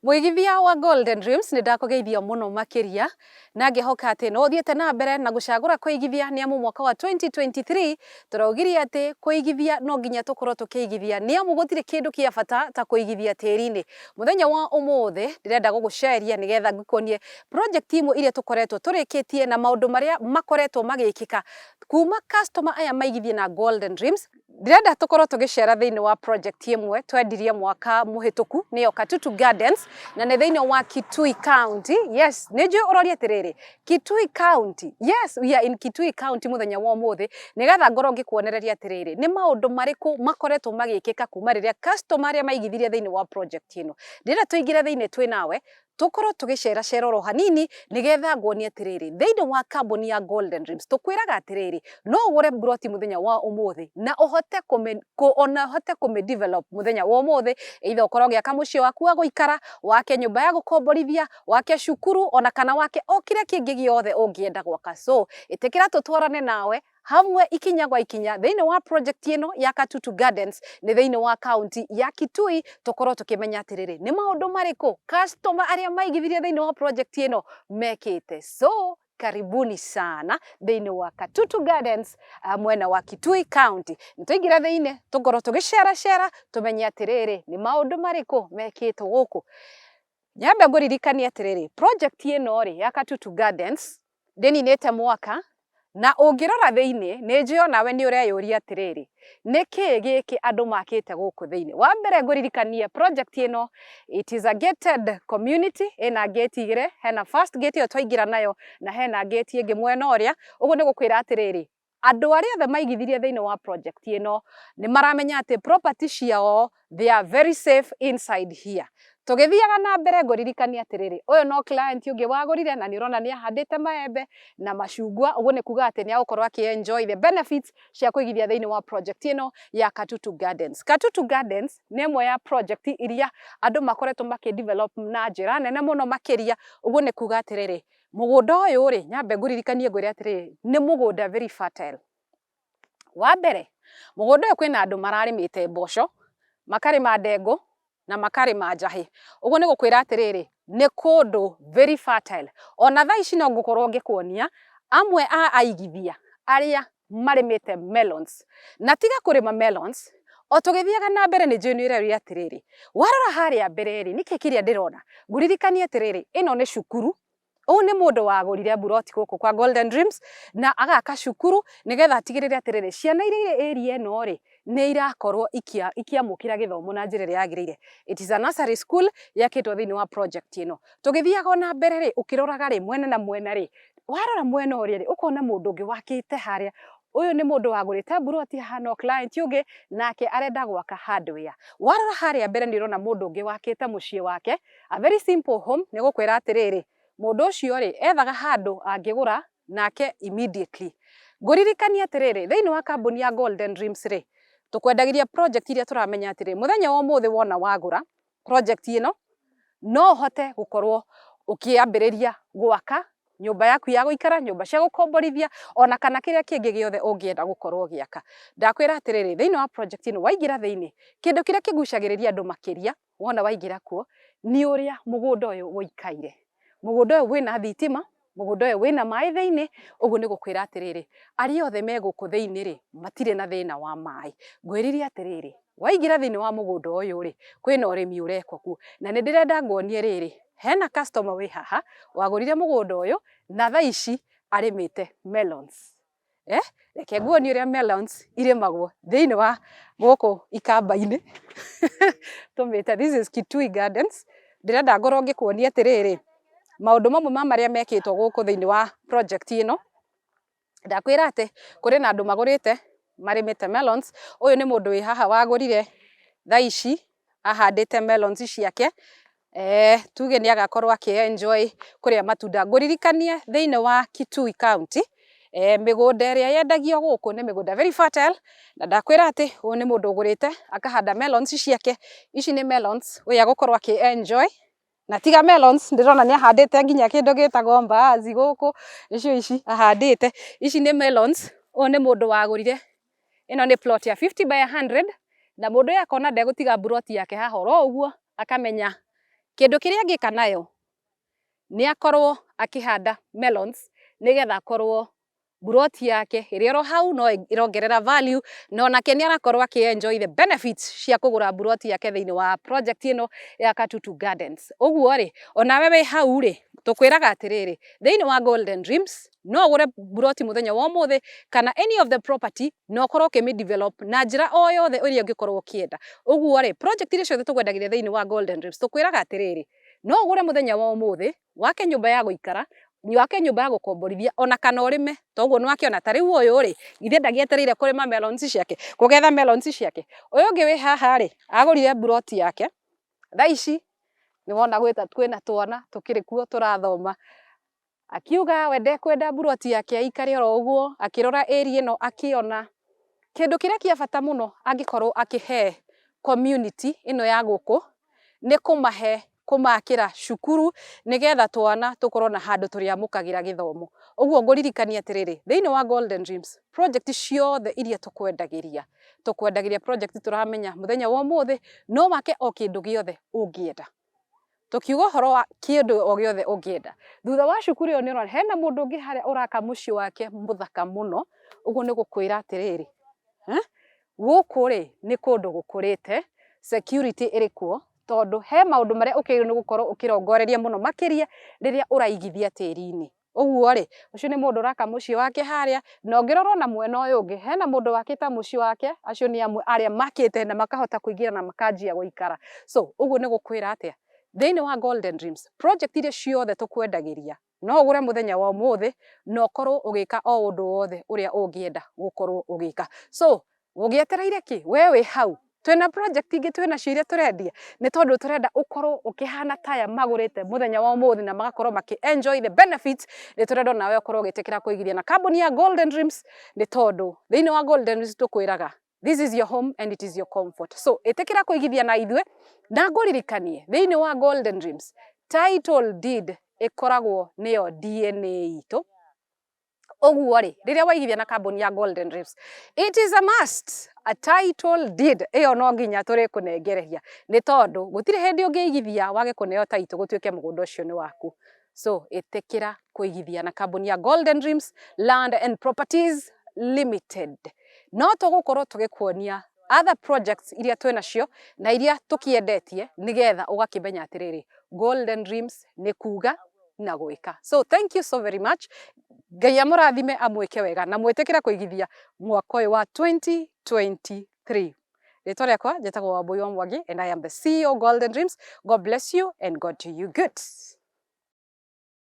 Mũigithia wa Golden Dreams, nĩ ndakũgeithia mũno makĩria na ngĩhoka atĩ no ũthiĩte na mbere na gũcagũra kũigithia, nĩ amu mwaka wa 2023 tũraugirie atĩ kũigithia no nginya tũkorwo tũkĩigithia, nĩ amu gũtirĩ kĩndũ kĩa bata ta kũigithia tĩri-inĩ. Mũthenya wa ũmũthĩ ndĩrenda gũgũceria nĩgetha ngĩkuonie project imwe iria tũkoretwo tũrĩkĩtie na maũndũ marĩa makoretwo magĩkĩka kuma customer aya maigithie na Golden Dreams. Ndĩrenda tũkorwo tũgĩcera thĩinĩ wa project ĩmwe twendirie mwaka mũhĩtũku, nĩyo Katutu Gardens, na nĩ thĩinĩ wa Kitui County. Yes, nĩ njũĩ ũroria atĩrĩrĩ, Kitui County? Yes, we are in Kitui County mũthenya wa ũmũthĩ, nĩgetha ngorwo ngĩkuonereria atĩrĩrĩ, nĩ maũndũ marĩkũ makoretwo magĩkĩka kuma rĩrĩa customer arĩa maigithirie thĩinĩ wa project ĩno. Ndĩrenda tũingĩre thĩinĩ twĩ nawe, tũkorwo tũgĩceracera oro hanini nĩgetha nguonie atĩrĩrĩ, thĩinĩ wa kambuni ya Golden Dreams tũkwĩraga atĩrĩrĩ, no ũgũre mburoti mũthenya wa ũmũthĩ na ũhote kũmĩ, ona ũhote kũmĩ develop mũthenya wa ũmũthĩ, either ũkorwo ũgĩaka mũciĩ waku wa gũikara, wake nyũmba ya gũkomborithia, wake cukuru, ona kana wake o kĩrĩa kĩngĩ gĩothe ũngĩenda gwaka. So ĩtĩkĩra tũtwarane nawe hamwe ikinya gwa ikinya thĩinĩ wa project ĩno ya Katutu Gardens, nĩ thĩinĩ wa kaunti ya Kitui, tũkorwo tũkĩmenya atĩrĩrĩ, nĩ maũndũ marĩkũ customer arĩa maigithirie thĩinĩ wa project ĩno mekĩte. So karibuni sana thĩinĩ wa Katutu Gardens, mwena wa Kitui County. Nĩtũingĩra thĩinĩ tũkorwo tũgĩceracera tũmenye atĩrĩrĩ, nĩ maũndũ marĩkũ mekĩtwo gũkũ. Nyambe ngũririkanie atĩrĩrĩ, project ĩno rĩ ya Katutu Gardens ndĩninĩte mwaka, na ũngĩrora thĩinĩ nĩ njũĩ onawe nĩ ũreyũria atĩrĩrĩ, nĩkĩ gĩkĩ andũ makĩte gũkũ thĩinĩ. Wa mbere ngũririkanie project ĩno, it is a gated community, ĩna gate igĩrĩ, hena first gate ĩyo twaingĩra nayo na hena gate ĩngĩ mwena ũrĩa. Ũguo nĩ gũkwĩra atĩrĩrĩ, andũ arĩa othe maigithirie thĩinĩ wa project ĩno nĩ maramenya atĩ property ciao, they are very safe inside here. Tũgĩthiaga na mbere, ngũririkania atĩrĩrĩ, ũyũ no client ũngĩ wagũrire na nĩ ũrona nĩ ahandĩte maembe na macungwa. Ũguo nĩ kuga atĩ nĩ agũkorwo akĩ enjoy the benefits cia kũigithia thĩinĩ wa project ĩno ya Katutu Gardens. Katutu Gardens nĩ ĩmwe ya project iria andũ makoretwo makĩ develop na njĩra nene mũno makĩria. Ũguo nĩ kuga atĩrĩrĩ, mũgũnda ũyũ rĩ, nyambe ngũririkanie ngwĩre atĩrĩrĩ, nĩ mũgũnda very fertile. Wa mbere, mũgũnda ũyũ kwĩna andũ mararĩmĩte mboco, makarĩma ndengũ na makarĩma njahĩ. Ũguo nĩ gũkwĩra atĩrĩrĩ, nĩ kũndũ very fertile. Ona thaa ici no ngũkorwo ngĩkuonia amwe a aigithia arĩa marĩmĩte melons. Na tiga kũrĩma melons, o tũgĩthiaga na mbere nĩ njũĩ nĩ ũreria atĩrĩrĩ, warora harĩa mbere rĩ, nĩkĩ kĩrĩa ndĩrona? Ngũririkanie atĩrĩrĩ, ĩno nĩ cukuru. Ũyũ nĩ mũndũ wagũrire mburoti gũkũ kwa Golden Dreams na agaka cukuru nĩgetha atigĩrĩre atĩrĩrĩ, ciana iria irĩ area ĩno rĩ, nĩ irakorwo ikĩamũkĩra gĩthomo na njĩra ĩrĩa yagĩrĩire. It is a nursery school yakĩtwo thĩinĩ wa project ĩno. Tũgĩthiaga ona mbere rĩ, ũkĩroraga rĩ, mwena na mwena rĩ, warora mwena ũrĩa rĩ, ũkona mũndũ ũngĩ wakĩte harĩa. Ũyũ nĩ mũndũ wagũrĩte mburoti haha, no client ũngĩ nake arenda gwaka hardware. Warora harĩa mbere nĩ ũrona mũndũ ũngĩ wakĩte mũciĩ wake, a very simple home. Nĩ gũkwĩra atĩrĩrĩ, mũndũ ũcio rĩ, ethaga handũ angĩgũra nake immediately. Ngũririkanie atĩrĩrĩ, thĩinĩ wa kambuni ya Golden Dreams rĩ, tũkwendagĩria project iria tũramenya atĩrĩrĩ, mũthenya wa ũmũthĩ wona wagũra project ĩno, no ũhote gũkorwo ũkĩambĩrĩria gwaka nyũmba yaku ya gũikara, nyũmba cia gũkomborithia, ona kana kĩrĩa kĩngĩ gĩothe ũngĩenda gũkorwo ũgĩaka. Ndakwĩra atĩrĩrĩ, thĩinĩ wa project ĩno waingĩra thĩinĩ, kĩndũ kĩrĩa kĩgucagĩrĩria andũ makĩria wona waingĩra kuo nĩ ũrĩa mũgũnda ũyũ ũikaire. Mũgũnda ũyũ wĩna thitima, mũgũnda ũyũ wĩna maĩ thĩinĩ, ũguo nĩ gũkwĩra atĩrĩrĩ, arĩa othe me gũkũ thĩinĩ rĩ, matirĩ na thĩna wa maĩ. Ngwĩrire atĩrĩrĩ, waingĩra thĩinĩ wa mũgũnda ũyũ rĩ, kwĩna ũrĩmi ũrekwo kuo. Na nĩ ndĩrenda nguonie rĩrĩ, hena customer wĩ haha wagũrire mũgũnda ũyũ na thaa ici arĩmĩte melons. Reke nguonie ũrĩa melons irĩmagwo thĩinĩ wa gũkũ ikamba-inĩ tũmĩte, this is Kitui Gardens. Ndĩrenda ngorwo ngĩkuonia atĩrĩrĩ, maũndũ mamwe ma marĩa mekĩtwo gũkũ thĩinĩ wa project ĩno. Ndakwĩra atĩ kũrĩ na andũ magũrĩte marĩmĩte melons. Ũyũ nĩ mũndũ wĩ haha wagũrire, thaa ici ahandĩte melons ciake. Tuge nĩ agakorwo akĩ enjoy kũrĩa matunda. Ngũririkanie thĩinĩ wa Kitui County, mĩgũnda ĩrĩa yendagio gũkũ nĩ mĩgũnda very fertile, na ndakwĩra atĩ ũyũ nĩ mũndũ ũgũrĩte akahanda melons ciake. Ici nĩ melons ũyũ agũkorwo akĩ enjoy. Na tiga melons, ndĩrona nĩ ahandĩte nginya kĩndũ gĩtagwo mbaazi gũkũ, nĩcio ici ahandĩte. Ici nĩ melons, ũyũ nĩ mũndũ wagũrire, ĩno nĩ plot ya 50 by 100, na mũndũ ũyũ akona ndegũtiga mburoti yake haha oro ũguo, akamenya Kĩndũ kĩrĩa angĩka nayo nĩ akorwo akĩhanda melons nĩgetha akorwo mburoti yake ĩrĩ oro hau no ĩrongerera value, na onake nĩ arakorwo akĩ enjoy the benefits cia kũgũra mburoti yake thĩinĩ wa project ĩno ya Katutu Gardens. Ũguo rĩ, onawe wĩ hau rĩ, tũkwĩraga atĩrĩrĩ, thĩinĩ wa Golden Dreams no ũgũre mburoti mũthenya wa ũmũthĩ kana any of the property na ũkorwo ũkĩmĩ develop na njĩra o yothe ĩrĩa ũngĩkorwo ũkĩenda. Ũguo rĩ, project iria ciothe tũkwendagĩria thĩinĩ wa Golden Dreams tũkwĩraga atĩrĩrĩ, no ũgũre mũthenya wa ũmũthĩ, wake nyũmba ya gũikara, wake nyũmba ya gũkomborithia ona kana ũrĩme. Toguo nĩwakĩona ta rĩu ũyũ rĩ, githĩ ndagĩetereire kũrĩma melons ciake, kũgetha melons ciake. Ũyũ ũngĩ wĩ haha rĩ, agũrire mburoti yake, thaa ici nĩwona kwĩna twana tũkĩrĩ kuo tũrathoma. Akiuga we ndekwenda mburoti yake ĩikare oro ũguo, akĩrora area ĩno akĩona kĩndũ kĩrĩa kĩa bata mũno angĩkorwo akĩhe community ĩno ya gũkũ, nĩ kũmahe kũmakĩra cukuru nĩgetha twana tũkorwo na handũ tũrĩamũkagĩra gĩthomo. Ũguo ngũririkania atĩrĩrĩ, thĩinĩ wa Golden Dreams, project ciothe iria tũkwendagĩria, tũkwendagĩria project tũramenya mũthenya wa ũmũthĩ no wake o kĩndũ gĩothe ũngĩenda. Tũkiuga ũhoro wa kĩndũ o gĩothe ũngĩenda, thutha wa cukuru ĩyo nĩ ũrona hena mũndũ ũngĩ harĩa ũraka mũciĩ wake mũthaka mũno, ũguo nĩ gũkwĩra atĩrĩrĩ, gũkũ rĩ nĩ kũndũ gũkũrĩte, security ĩrĩ kuo, tondũ he maũndũ marĩa ũkĩagĩrĩirwo nĩ gũkorwo ũkĩrongoreria mũno makĩria rĩrĩa ũraigithia tĩri-inĩ. Ũguo rĩ, ũcio nĩ mũndũ ũraka mũciĩ wake harĩa, na ũngĩrora ona mwena ũyũ ũngĩ, hena mũndũ wakĩte mũciĩ wake, acio nĩ amwe arĩa makĩte na makahota kũingĩra na makanjia gũikara. So, ũguo nĩ gũkwĩra atĩa? Thĩinĩ wa Golden Dreams, project iria ciothe tũkwendagĩria, no ũgũre mũthenya wa ũmũthĩ, na ũkorwo ũgĩka o ũndũ wothe ũrĩa ũngĩenda gũkorwo ũgĩka. So, ũgĩetereire kĩ? We wĩ hau, twĩna project ingĩ twĩnacio iria tũrendia, nĩ tondũ tũrenda ũkorwo ũkĩhana ta aya magũrĩte mũthenya wa ũmũthĩ na magakorwo makĩ enjoy the benefits. Nĩ tũrenda onawe ũkorwo ũgĩtĩkĩra kũigithia na kambuni ya Golden Dreams, nĩ tondũ thĩinĩ wa Golden Dreams tũkwĩraga this is your home and it is your comfort. So, ĩtĩkĩra kũigithia na ithuĩ, na ngũririkanie thĩinĩ wa Golden Dreams, title deed ĩkoragwo nĩyo DNA itũ. Ũguo rĩ, rĩrĩa waigithia na kambuni ya Golden Dreams, it is a must, a title deed ĩyo no nginya tũrĩkũnengereria, nĩ tondũ gũtirĩ hĩndĩ ũngĩigithia wage kũneo title gũtuĩke mũgũnda ũcio nĩ waku. So, ĩtĩkĩra kũigithia na kambuni ya Golden Dreams Land and Properties Limited. No tũgũkorwo tũgĩkuonia other projects iria twĩnacio na iria tũkĩendetie nĩgetha ũgakĩmenya atĩrĩrĩ, Golden Dreams nĩ kuga na gwĩka. So thank you so very much. Ngai amũrathime, amwĩke wega na mwĩtĩkĩre kũigithia mwaka ũyũ wa 2023. Rĩtwa rĩakwa njĩtagwo Wambui wa Mwangi and I am the CEO Golden Dreams. God bless you and God do you good.